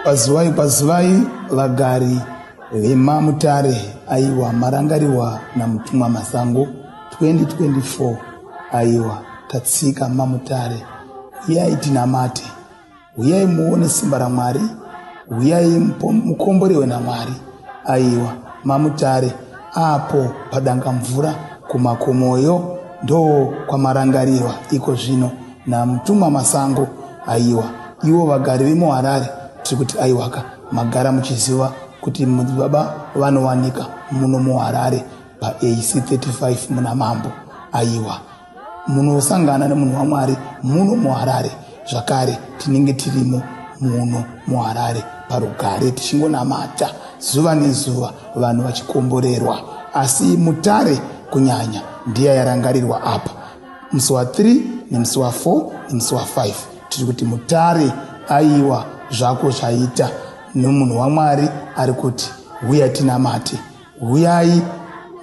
Kwazivai, kwazivai vagari vemaMutare. Aiwa, marangarirwa naMutumwa Masango 2024. Aiwa, tatsika maMutare. Uyai tinamate, uyai muone simba raMwari, uyai mukomborewe naMwari. Aiwa, maMutare apo paDangamvura kumakomoyo ndo kwamarangarirwa iko zvino naMutumwa Masango. Aiwa, ivo vagari vemuHarare tiri kuti aiwaka, magara muchiziva kuti baba vanowanika muno muHarare paAC 35 muna Mambo. Aiwa, munosangana nemunhu waMwari muno muHarare. Zvakare tinenge tirimo muno muHarare parugare tichingonamata zuva nezuva, vanhu vachikomborerwa. Asi Mutare kunyanya ndiya yarangarirwa apa musi wa3 nemusi wa4 nemusi wa5. Tiri kuti Mutare, aiwa, zvako zvaita nemunhu waMwari ari kuti huya tinamate, huyai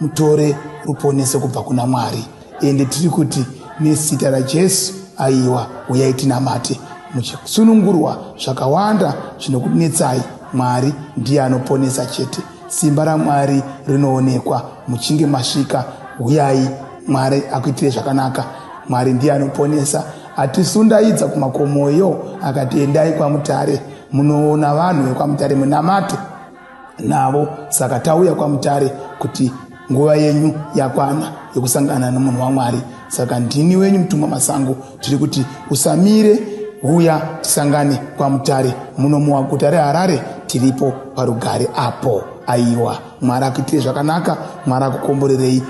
mutore ruponeso kubva kuna Mwari. Ende tiri kuti nezita raJesu, aiwa, uyai tinamate muchisunungurwa zvakawanda zvinokunetsai. Mwari ndiye anoponesa chete. Simba raMwari rinoonekwa muchinge masvika. Uyai, Mwari akuitire zvakanaka. Mwari ndiye anoponesa. Atisundaidza kumakomoyo akati endai kwaMutare munoona vanhu vekwaMutare munamate navo. Saka tauya kwaMutare kuti nguva yenyu yakwana yekusangana nemunhu waMwari. Saka ndini wenyu Mutumwa Masango. Tiri kuti usamire, huya tisangane kwaMutare muno muguta reHarare. Tiripo parugare apo. Aiwa, Mwari akuitire zvakanaka, Mwari akukomborerei.